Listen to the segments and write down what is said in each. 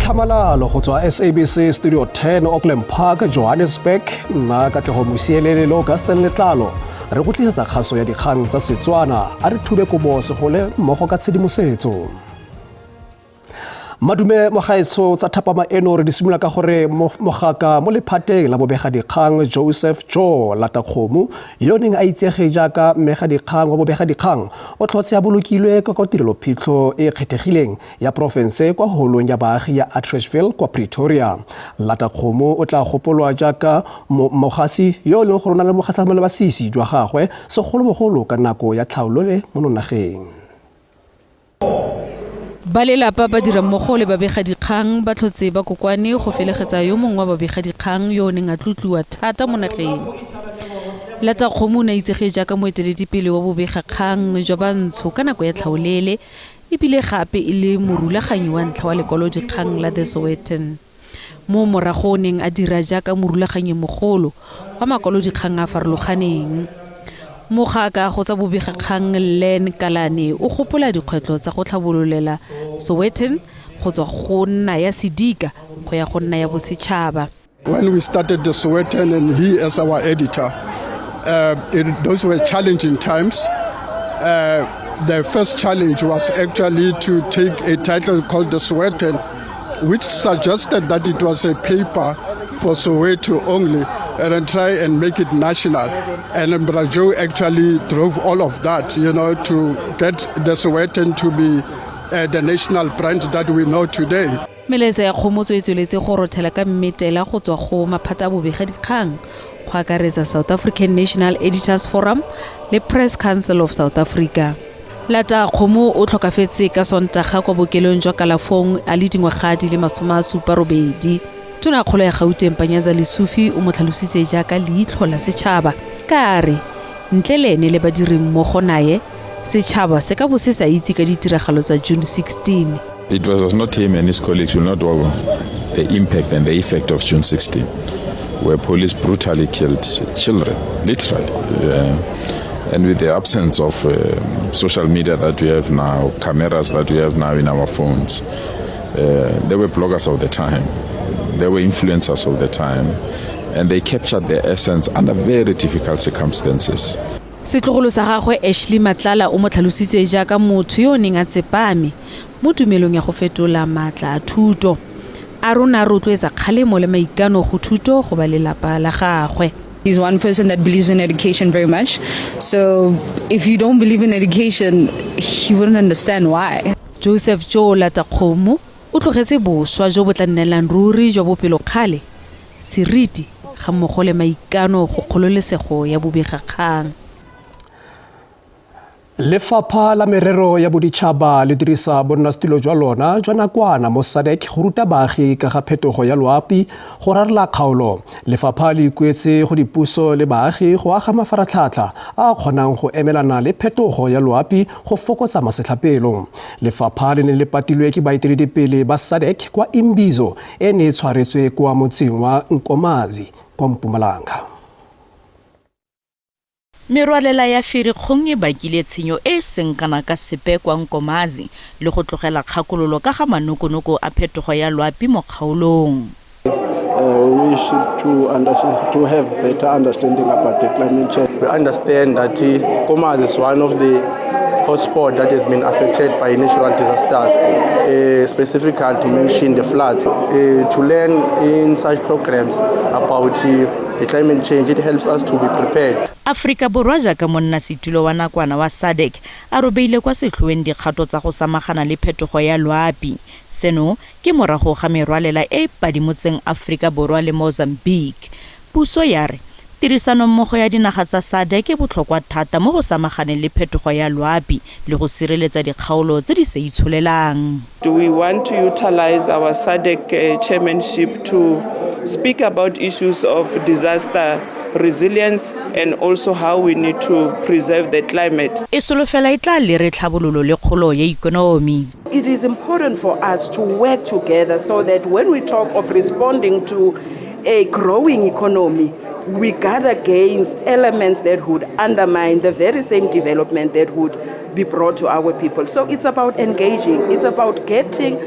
Tlhamalalo go tswa SABC Studio 10, Auckland Park, Johannesburg. Nna Katlego Mosielele le Augustin Letlalo re go tlisetsa kgaso ya dikgang tsa Setswana. A re thube kobo segole mmogo ka tshedimosetso. Madume mogaetsho, tsa thapama eno re di simolola ka gore mogaka mo lephateng la bobegadikgang Joseph Joe Latakgomo, yo neng a itsege jaaka mmegadikgang wa bobegadikgang, o tlhotse a bolokilwe ka kwa tirelophitlho e kgethegileng ya porofense kwa holong ya baagi ya Atteridgeville kwa Pretoria. Latakgomo o tla gopolwa jaaka mogasi yo e leng gore o na le bogatlhamelo masisi jwa gagwe, segolobogolo ka nako ya tlhaolole mo nageng. Ba lelapa, ba dira mmogo le babegadikgang ba tlhotse ba kokwane go felegetsa yo mongwe wa babegadikgang yo o neng a tlotliwa thata mo nageng. Latakgomo o ne a itsege jaaka moeteledipele wa bobegakgang jwa bantsho ka nako ya tlhaolele, ebile gape e le morulaganyi wa ntlha wa lekwalodikgang la The Sowetan, mo morago o neng a dira jaaka morulaganyi mogolo wa makwalodikgang a a farologaneng. Mogaka go tsa bobegakgang Len Kalane o gopola dikgwetlho tsa go tlhabololela Sowetan go tswa go nna ya sedika go ya go nna ya bosetšhaba. When we started the Sowetan and he as our editor, those were challenging times. The first challenge was actually to take a title called the Sowetan, which suggested that it was a paper for Soweto only, and then try and make it national. And then Bra Joe actually drove all of that to get the Sowetan to be the national brand that we know today. Melaetsa ya kgomotso e tsweletse go rothela ka mmetela go tswa go maphata a bobegadikgang, go akaretsa South African National Editors Forum le Press Council of South Africa. Latakgomo o tlhokafetse ka Sontaga kwa bookelong jwa Kalafong a le dingwaga di le 78. Tonakgolo ya Gauteng Panyaza Lesufi o mo tlhalositse jaaka leitlho la setšhaba, ka a re ntle le ene le badirimmogo naye, setšhaba se ka bo se sa itse ka ditiragalo tsa June 16. It was not him and his colleagues will not know the impact and the effect of June 16, where police brutally killed children, literally. And with the absence of social media that we have now, cameras that we have now in our phones, they were bloggers of the time. They were influencers of the time. And they captured their essence under very difficult circumstances. Setlogolo sa gagwe Ashley Matlala o mo tlhalositse jaaka motho yo o neng a tsepame mo tumelong ya go fetola maatla a thuto. A rona a rotloetsa kgalemo le maikano go thuto go ba lelapa la gagwe. He's one person that believes in education very much. So if you don't believe in education, he wouldn't understand why. Joseph Joe Latakgomo o tlogetse boswa jo bo tla nnelang ruri jwa bopelokgale, seriti ga mmogo le maikano go kgololesego ya bobegakgang. Lefapha la Merero ya Boditšhaba le dirisa bonnasetulo jwa lona jwa nakwana mo SADC go ruta baagi ka ga phetogo ya loapi go rarela kgaolo. Lefapha le ikuetse go dipuso le baagi go aga mafaratlhatlha a a kgonang go emelana le phetogo ya loapi go fokotsa masetlapelo. Lefapha le ne le patilwe ke baeteledipele ba SADC kwa Imbizo e ne e tshwaretswe kwa motseng wa Nkomazi kwa Mpumalanga. Merwalela ya Ferikgong e bakile tshenyo e e seng kana ka sepe kwa Nkomazi le go tlogela kgakololo ka ga manokonoko a phetogo ya loapi mo kgaolong. We should to have better understanding about the climate change. We understand that Nkomazi is one of the hotspots that has been affected by natural disasters, specifically to mention the floods. To learn in such programs about the climate change, it helps us to be prepared. Aforika Borwa jaaka monnasetulo wa nakwana wa SADC a robeile kwa setlhoeng dikgato tsa go samagana le phetogo ya loapi. Seno ke morago ga merwalela e e padimotseng Aforika Borwa le Mozambique. Puso ya re tirisanommogo ya dinaga tsa SADC e botlhokwa thata mo go samaganeng le phetogo ya loapi le go sireletsa dikgaolo tse di sa itsholelang. We want to utilize our SADC chairmanship to speak about issues of disaster resilience and also how we need to preserve the climate. E solofela e tla lere tlhabololo le kgolo ya ikonomi. It is important for us to work together so that when we talk of responding to a growing economy, we guard against elements that would undermine the very same development that would be brought to our people. So it's about engaging, it's about getting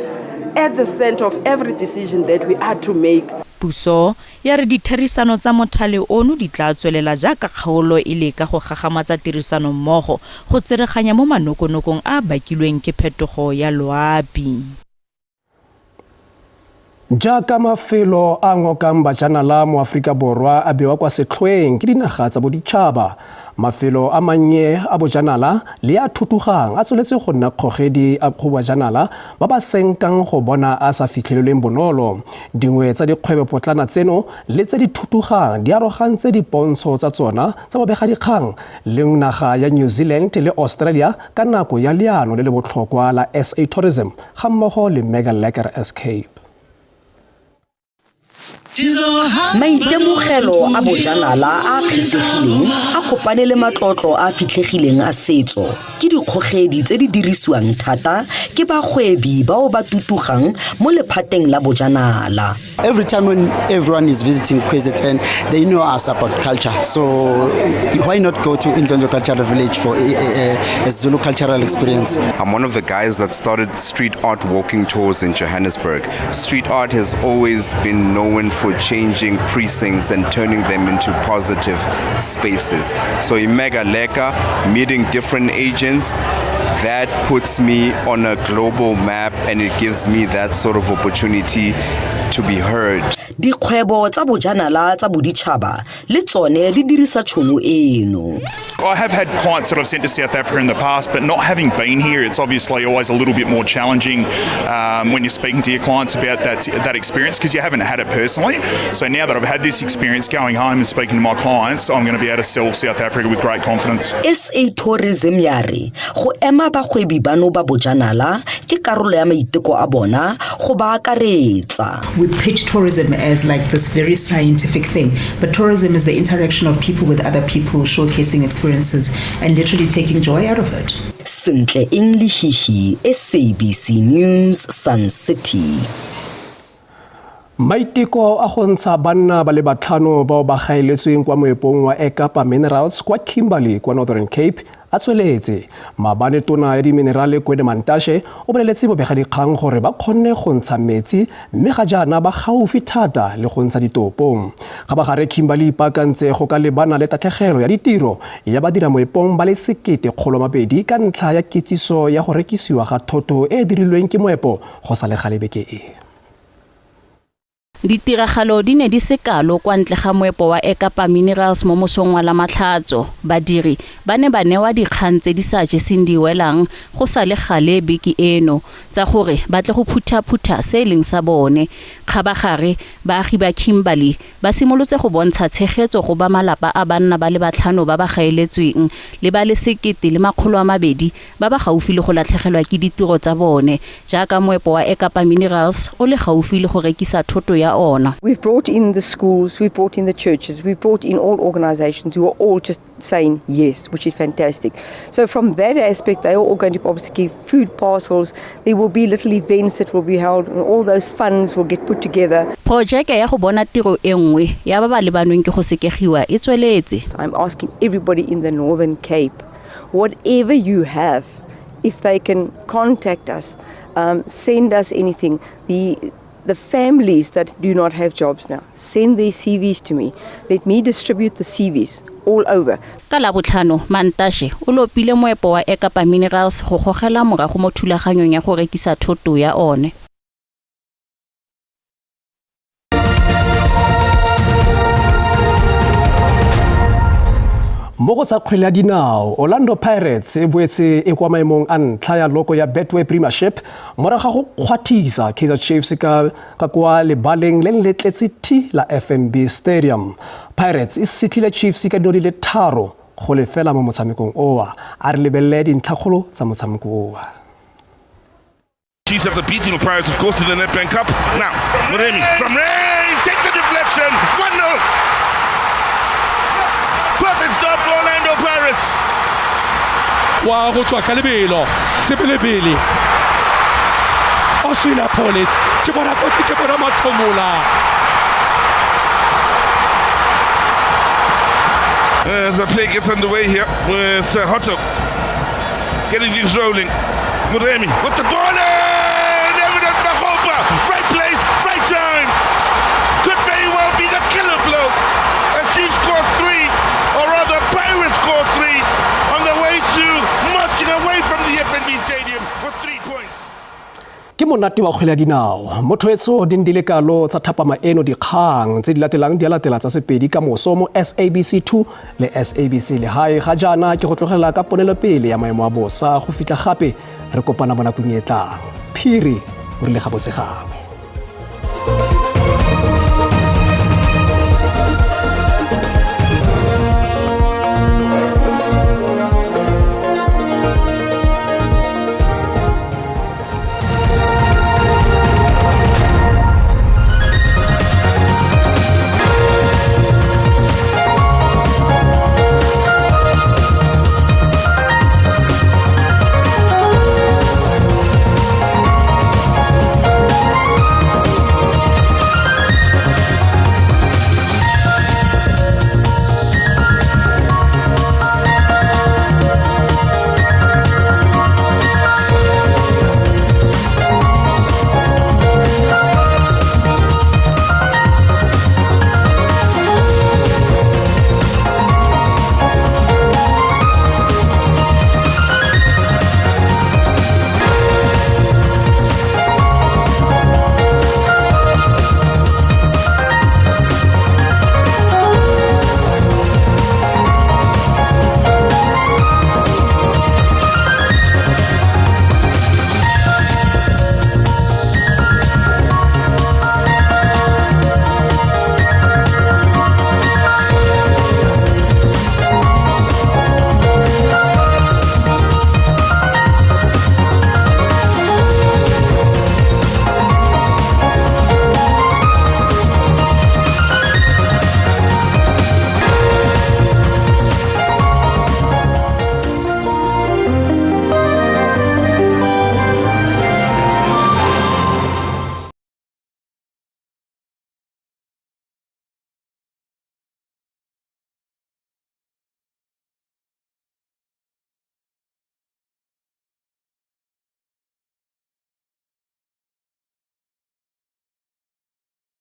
at the center of every decision that we are to make. Puso ya re ditherisano tsa mothale ono di tla tswelela jaaka kgaolo e leka go gagamatsa tirisanommogo go tsereganya mo manokonokong a a bakilweng ke phetogo ya loapi. Jaaka mafelo a ngokang bajanala mo Aforika Borwa a bewa kwa setlhoeng ke dinaga tsa boditšhaba, mafelo a mannye a bojanala le a thutugang a tsweletse go nna kgogedi a go bajanala ba ba senkang go bona a sa fitlhelelweng bonolo. Dingwe tsa dikgwebopotlana tseno le tse di thutugang di arogantse dipontsho tsa tsona tsa bobegadikgang le naga ya New Zealand le Australia ka nako ya leano le le botlhokwa la SA Tourism gammogo le Mega Lekker Escape. Maitemogelo a bojanala a a kgethegileng a kopane le matlotlo a a fitlhegileng a setso ke dikgogedi tse di dirisiwang thata ke bagwebi bao ba tutugang mo lephateng la bojanala. Every time when everyone is visiting KZN, they know us about culture. So why not go to Indlondlo Cultural Village for a Zulu cultural experience? I'm one of the guys that started street art walking tours in Johannesburg. Street art has always been known for changing precincts and turning them into positive spaces. So in Mega Leka, meeting different agents, that puts me on a global map and it gives me that sort of opportunity to be heard. Dikgwebo tsa bojanala tsa boditšhaba le tsone di dirisa tšhono eno. I have had clients that I've sent to South Africa in the past, but not having been here, it's obviously always a little bit more challenging when you're speaking to your clients about that experience, because you haven't had it personally. So now that I've had this experience, going home and speaking to my clients, I'm going to be able to sell South Africa with great confidence. SA Tourism ya re go ema bagwebi bano ba bojanala ke karolo ya maiteko a bona go ba akaretsa. We pitch tourism as like this very scientific thing, but tourism is the interaction of people with other people, showcasing experiences and literally taking joy out of it. Sentle Englihihi, SABC News, Sun City. Maiteko a go ntsha banna ba le batlhano bao ba gaeletsweng kwa moepong wa Ekapa Minerals kwa Kimberley kwa Northern Cape a tsweletse. Maabane tona ya diminerale Gwede Mantashe o boleletse bobegadikgang gore ba kgonne go ntsha metsi mme ga jaana ba gaufi thata le go ntsha ditopo. Kgabagare Kimberley ipaakantse go ka lebana le tatlhegelo ya ditiro ya badira moepong ba le 1,200 ka ntlha ya kitsiso ya go rekisiwa ga thoto e e dirilweng ke moepo go sa le gale beke e. Ditiragalo di ne di se kalo kwa ntle ga moepo wa Ekapa Minerals mo mosong wa Lamatlhatso. Badiri ba ne ba newa dikgang tse di sa jeseng di welang go sa le gale beke eno tsa gore ba tle go phutha-phutha se e leng sa bone. Kgabagare baagi ba Kimberley ba simolotse go bontsha tshegetso go ba malapa a banna ba le batlhano ba ba gaeletsweng le ba le 1,200 ba ba gaufi le go latlhegelwa ke ditiro tsa bone, jaaka moepo wa Ekapa Minerals o le gaufi le go rekisa thoto ya ona. We've brought in the schools, we've brought in the churches, we've brought in all organizations who are all just saying yes, which is fantastic. So from that aspect, they are all going to obviously give food parcels. There will be little events that will be held, and all those funds will get put together. Projeke ya go bona tiro e nngwe ya ba ba lebanweng ke go sekegiwa e tsweletse. I'm asking everybody in the Northern Cape, whatever you have, if they can contact us, send us anything. The families that do not have jobs now, send their CVs to me. Let me distribute the CVs all over. Ka Labotlhano, Mantashe o lopile moepo wa Ekapa Minerals go gogela morago mo thulaganyong ya go rekisa thoto ya one. Mo go tsa kgwele ya dinao, Orlando Pirates e boetse e kwa maemong a ntlha ya loko ya Betway Premiership morago ga go kgwathisa Kaizer Chiefs ka kwa lebaleng le le tletse thi la FNB Stadium. Pirates e setlile Chiefs ka dino di le 3-0 mo motshamekong oa. A re lebelele dintlhakgolo tsa motshameko oa. Chiefs have the beating of Pirates, of course, in the Nedbank Cup. Now, Moremi from range takes the deflection. 1-0. Perfect start for Orlando Pirates. Wa go tswa ka lebelo, sebelebele. Oswin Appollis, ke bona kotsi, ke bona mathomola. As the play gets underway here with Hotto getting things rolling. Moremi with the ball in! Evident Makgopa Right place, right time. Could very well be the killer blow. As Chiefs score three, or rather Pirates score three, on the way to marching away from the FNB Stadium with three points. Ke monate wa kgwele ya dinao. Motho etso di ndile kalo tsa thapama eno. Dikgang tse di latelang di a latela tsa Sepedi ka moso mo SABC 2 le SABC Lehae. Ga jaana ke go tlogela ka ponelopele ya maemo a bosa go fitlha gape re kopana mo nakong e tlang. Phiri o rile ga bose gangwe.